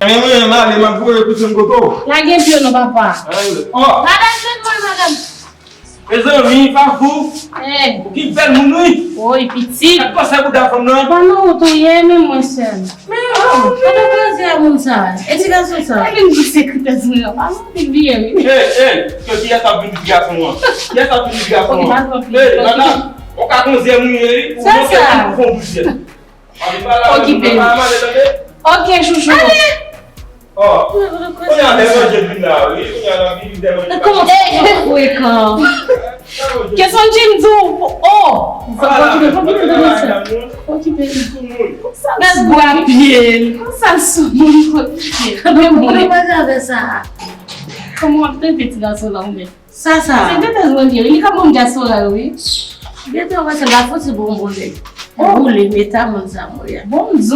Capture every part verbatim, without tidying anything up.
Mwen, mwen, m ale, m ap voye pou se m kote w. Lage pye w non, papa. Ay, oh. Madanm, jwenn mwen, madanm. Mezanmi, Fafou. Eh. Ou ki bèl moun, wi. Woy, pitit. Gad kòsè bouda fanm nan. Pa nan wont ou ye, men mwen sèl. Men, oh, gade koze a moun sa. E ti gason sa. E vin di sekretè mwen an. Pa non, vin bliye, wi. Eh, eh, ke kiyès ap vin di gason an? Kiyès ap vin di gason an? Ok, pa nan pli. Eh, madanm, ou ka konze moun ye, wi. Ou manke moun pou fon bouzyè. Okipe l. Ok, chouchou. Ale! Oh, kounye a lè manje vin la, wi. Kounye a l ap vin, lè manje. Kòman sa frekan? Kesyon Jim di w, oh! Okipe l. Gad bwa pye l. Sa soumoun, okipe l. Kòman w ap trete ti gason la, ou menm? Sa, sa. Se Gretèz mwen vye, wi. Li ka bon dyaspora yo, wi. Gretèz mwen se la fouti bonbon nèg. Oh. Boule, meta moun sa mwen ya. Bon, m di w.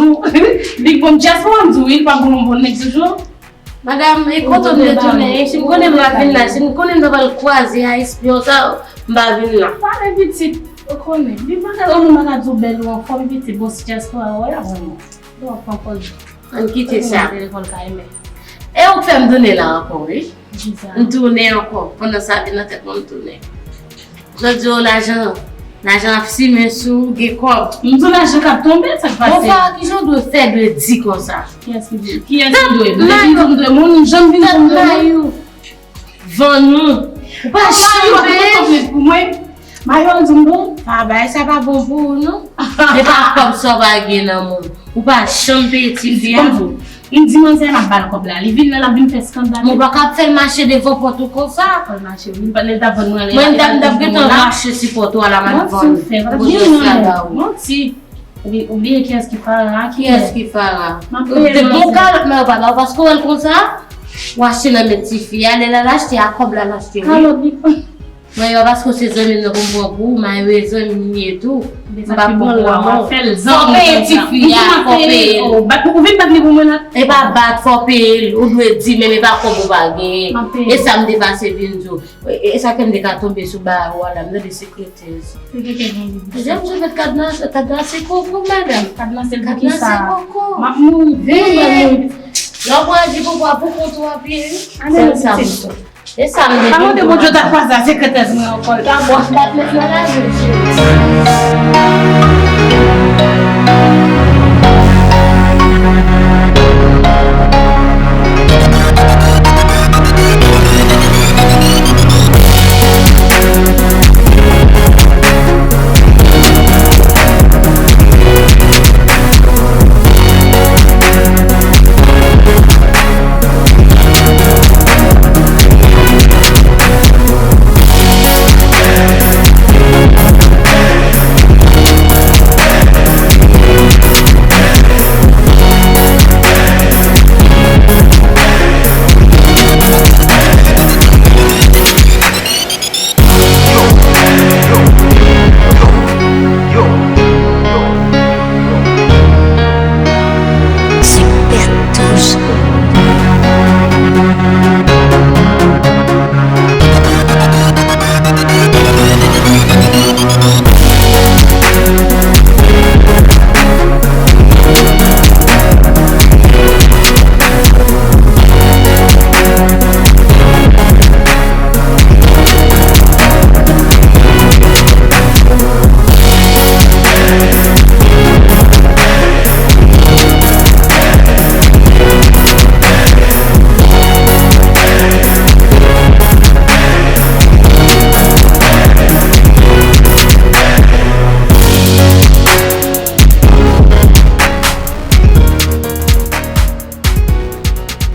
Big bon dyaspora, m di w, wi, li pa bon bonbon nèg toujou. Madanm, e kote m te tounen, si m konnen m pa vin la, si m konnen m ta pral kwaze a espyon sa, m pa vin la. Pale pitit, ou konnen. Li pa ka, ou pa ka di w bèl ou anfòm pitit, bon, si dyaspora, wè la, bon. Bon, pran pòz. Ann kite sa. Telefòn ka renmen. E ou k fè m tounen la ankò, wi. Kisa? M tounen ankò. Pandan sa vin nan tèt mwen, m tounen. Jodi yo, lajan, lajan ap simen sou, gen kòb. M di w lajan k ap tonbe, sa k pase? Bon, fwa, kijan w dwe fè dwe di konsa? Kiyès ki di? Kiyès ki dwe? M te vin di w m dwe moun, m janm vin di w m dwe moun. Vann nou. Ou pa janm peye. Mayo di m bon. Pa bay, sa pa bon pou ou, non. E pa kòb sa w pa gen nan men w. Ou pa janm peye tifi a. M di manzè m ap ba l kòb la. Li vin la, l ap vin fè eskandal. Ou pa ka ap fè l mache devan pòt ou konsa. Fè l mache, wi. Li pa, li t ap vann mwen. Mwen, m t ap, m t ap gentan mache sipòte w a la, m ap vann. Manti w fè, pa t gen nan men w. Manti. Ou bliye kiyès ki Fara, kiyès ki Fara? M ap peye manzè. Bon kalòt, men yo pa ba w paske w wè l konsa. W achte nan men tifi a, lè l al achte a, kòb la l achte, wi. Kalòt li pran. Mwen yo paske se zanmi m nan pou m pran pou ou, mayo e zanmi m ye tou. M pa pran pou ou non. Fò peye tifi a, fò peye l. Ou vin bat li pou mwen la? E pa bat, fò peye l. Ou dwe di, men e pa kòb ou pa genyen. E sa m te pase vin di w. E, e sa fè m te ka tonbe sou ba ou a la, m tande sekretè. Sekretè jan li di sa. Jan m sot fèt kadnase, kadnase koko, madanm. Kadnase l pou kisa? Kadnase koko. M ap mouri. Vin, m ap mouri. Lè w pral di popo a pou kont ou ap ye, wi. Sèl sa m sot. E sa m te di. Pa mande Bondye ta kwaze a sekretè mwen ankò. L ta bon. L ap met nan lavi l.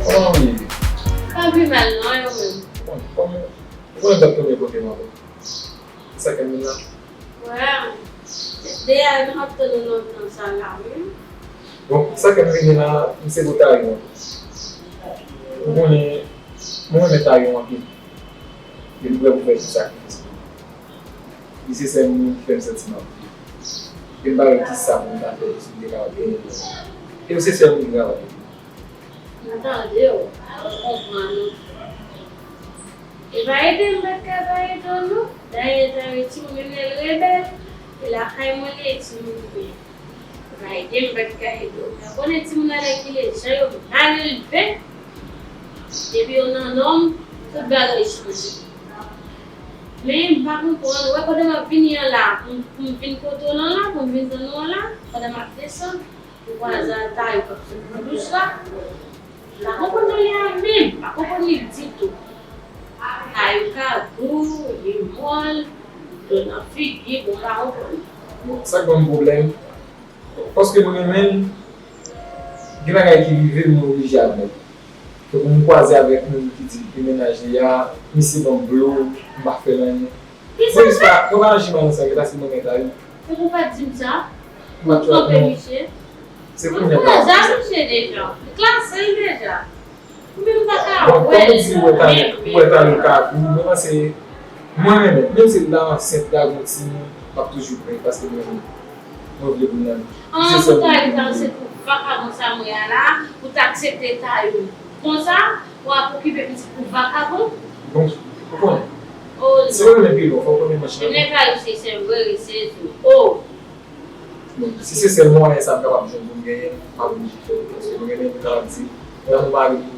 Kòman w ye? Pa pi mal non, e ou menm? Bon, kòman, ou konnen m t ap tounen kote m ankò? Sa k fè m vin la? Wè, deyò nou ap tann ou nan tan sa la, wi. Bon, sa k fè m vini la, m se Rotary nan. Ou konnen, mwen renmen Tayon anpil. E m prè pou fè tout sakrifis pou li. Li se sèl moun ki fè m santi m ap viv. E m pa wè kisa pou m ta fè si m te ka genyen. E se sèl moun ki travay. M tande w, m konprann ou. E pa ede m pa t ka pa ede w non. Dayè, Tayon timoun menm lè l rebèl, e lakay mwen li ye timoun li ye. E pa Gen m pa t ka ede w. Mwen konnen timoun alèkile, jan yo mal elve, depi yo nan nonm, tout bagay chanje. Men m pa konprann, ou wè pandan m ap vini an la, pou m, pou m vin kote w lan la, pou m vin tann ou an la, pandan m ap desann, m kwaze ak Tayou k ap sot nan douch la. M pa konprann li a menm, m pa konprann li ditou. Tayou ka dou, li mòl, dlo nan figi, bon, m pa konprann. Bon, sa k ban m pwoblèm, paske m renmen l, gen bagay ki rive m, mwen oblije admèt. Tankou m kwaze avèk moun ki di li mennaj li a, misye ban m dlo, m pa fè l anyen. Polis pa, mwen pa aji mal nan sa, men paske mwen gen Tayou. Tankou w pa t di m sa, m t twonpe misye. Se kounye a. M kwaze ak misye deja, m klase l deja. Ou menm pa ka wè l menm. Bon, kòm ou di, ou wè Tayou, ou wè Tayou ka dou, mwen panse, mwen renmen, menm si l ta ansent, l ta gon timoun, m ap toujou pran l paske mwen renmen l. Mwen vle pou l nan. An, pou Tayou ta ansent pou vakabon sa mwen a la, pou ta aksepte Tayou konsa, w ap okipe pitit pou vakabon? Bon, ou konnen. Oh, si w renmen pi lwen, fò w konnen manch lan. Menm lè Tayou se sè m vre, se tou. Oh! Bon, si se sèl mwayen sa m kapab jwenn pou m genyen l, m ap oblije fè l. Paske mwen renmen moun k ap di, lanmou mare mouri.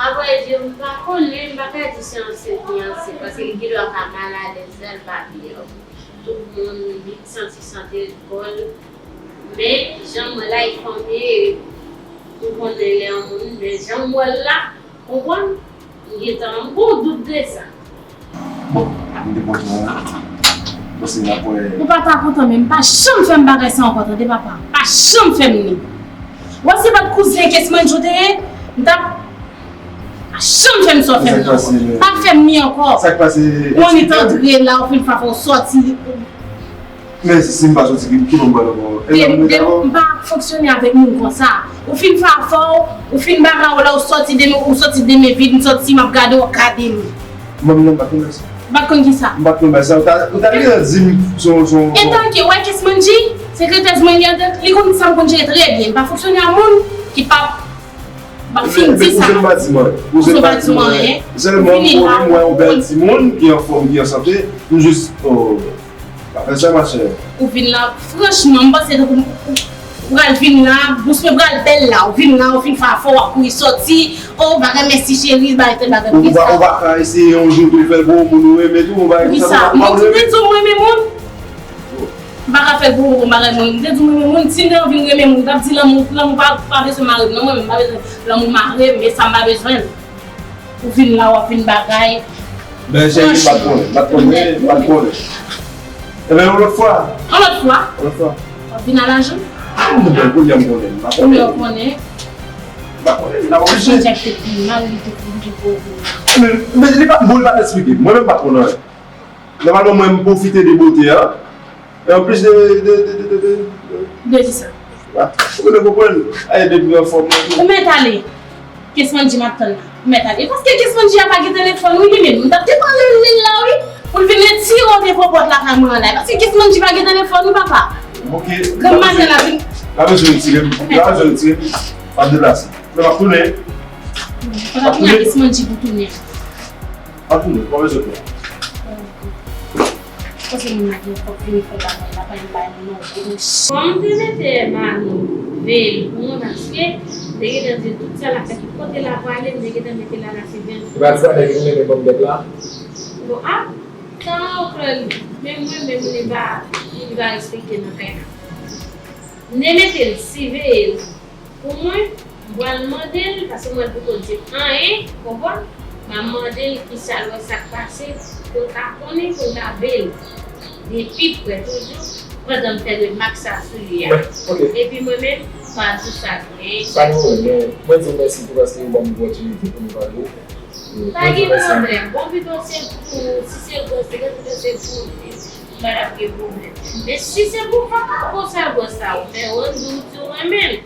Avrèdi, m pa konnen, m pa ka di se ansent li ansent, paske li gendwa ka malalèz la, l pa byen. Tout moun li santi sante l kò l. Men, jan m wè l ak fanmi, m konnen lè yon moun, men jan m wè l la, konprann? M gentan, m gon dout de sa. Bon, m te kontan wi. Bon, se n ap wè. Ou pa ta kontan, men m pa janm fè m bagay sa ankò, tande papa. Pa janm fè m li. Wè si se pa t kouzen Kesmanji ou te ye, m t ap pa janm fè m sa w fè m nan ankò. Pa fè m li ankò. Sa k pase? Ou annik antre la, ou fin fè w sòti. Men si m pa sòti, ki, ki bon m pral ankò? E de, de, m pa fonksyone avèk moun konsa. Ou fin fè afè w, ou fin bagay w la, ou sòti de men, ou sòti de men vid, m sòti, m ap gade w, w ap gade m. Manmi nan m pa t konn bagay sa. M pa t konn kisa? M pa t konn bagay sa. Ou ta, ou ta gentan di m son, son, son. Etanke, w wè Kesmanji, sekretè mwen li an tèt, li konn sa m konn jere trè byen. M pa fonksyone a moun ki pa, pa fin di sa. Kouzen m pa di m anyen. Kouzen m pa di m anyen. Sèlman m konnen m wè yon bèl timoun ki anfòm, ki an sante. M jis, oh. Pa fè sa, machè. Ou vin la, franchman, m panse tankou ou, ou pral vin la, bous mwen pral bèl la, ou vin la, ou fin fè afè w, w ap kouri sòti, oh, bagay mèsi cheri, bagay tèl bagay. Ou pa, ou pa ka eseye yon jou tou fè l pou yon moun ou renmen tou, yon bagay konsa. Poukisa? Mwen te di w m renmen moun? M pa ka fè l pou yon bagay mwen, m te di w m renmen moun, si m te anvi m renmen moun, m t ap di lanmou, lanmou pa, pa bezwen mare m, non, mwen menm, m pa bezwen lanmou mare m, e sa m pa bezwen. Ou vin la, w ap vin bagay. Ben, cheri, m pa t konnen, m pa t konnen, m pa t konnen. Ebyen, yon lòt fwa. Yon lòt fwa? Yon lòt fwa. W ap vin a lajan? Ah, mwen menm, kounye a m konnen, m pa konnen. Kounye a w konnen? M pa konnen, m ta oblije. Chonje ak tèt li mal, li te vin pou ou. Men, men li pa, bon, li pa t eksplike m. Mwen menm, m pa t konnen anyen. Nòmalman, mwen, m pwofite de bote a. E anplis de, de, de, de, de, de. De kisa? Ah, ou genlè konprann. Ay, depi anfòm nan tou. Ou mèt ale. Kesmanji m ap tann la. Ou mèt ale. Paske Kesmanji a pa gen telefòn, wi, li menm. M t ap te pale l la, wi. Pou l vin retire w te fò pòt lakay mwen an la. Paske Kesmanji pa gen telefòn, wi, papa. Ok. Grann maten la vin. La bezwen retire m. La bezwen retire m. M ap deplase. Men m ap tounen. Fò n ap tounen a Kesmanji pou tounen. Ap tounen, pa bezwen pè. Kote moun nan gen kòb vini fè bagay la, pa yon bagay non. Bon, m te mete mari m veye l pou mwen, paske m te gentan di l tout sa l ap fè, tout kote l ap prale, m te gentan mete l a la siveyans. Ou pa di sa nèg li renmen banm bèt la? Bon, a, tan an, Claude, men mwen menm, li pa, li pa respekte nan kay la. M te mete l siveye l. Pou mwen, m pral mande l, paske m wè l poko di m anyen, konprann? M a mande l kisa l wè sa k pase, pou l ka konnen, pou l ka veye l de pi prè toujou, pandan m fè remak sa sou li a. Epi mwen menm, m a di w sa k genyen. Pa gen pwoblèm, men mwen di w mèsi tou paske ou ban m opòtinite pou nou pale. Pa gen pwoblèm. Bon, pito se pou ou, si se gwòs li, pito se pou ou. M pa t ap gen pwoblèm. Men si se pou vakabon sa gwòs sa ou fè, ou di ou renmen l.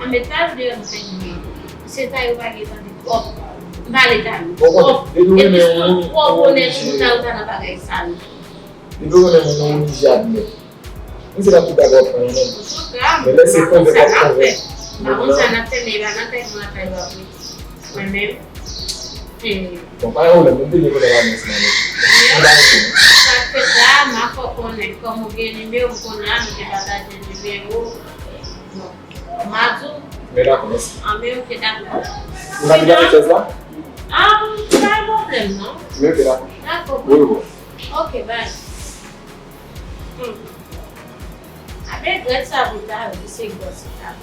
Anben, Tayou deyò m fèk veye. Misye Tayou pa gen tande twòp. M pale Tayou twòp. Epi ou konn twòp onèt pou Tayou ta nan bagay sa l. Depi ou renmen moun, ou oblije admèt. M se pa tout bagay w ap fè renmen. Men lè se konvèk w ap konvèk. Pa konn sa n ap fè, men e pa nan kay mwen ak Tayou ap rete. Mwen menm. Bon, pa gen pwoblèm, m te gen pwoblèm avè w sèlman. Sa k fèt la, m a fè w konnen, kòm ou gen nimewo m konnen a, nou te pataje nimewo. M a di w. Men dakò, mèsi. An, men ok, dakò. Ou ka vin avèk chèz la? Ah, pa gen pwoblèm, non. Men ok, dakò. Dakò. Wi, wi. Ok, bye. Hmm. Ape grèt sa pou ta, se grèt sa.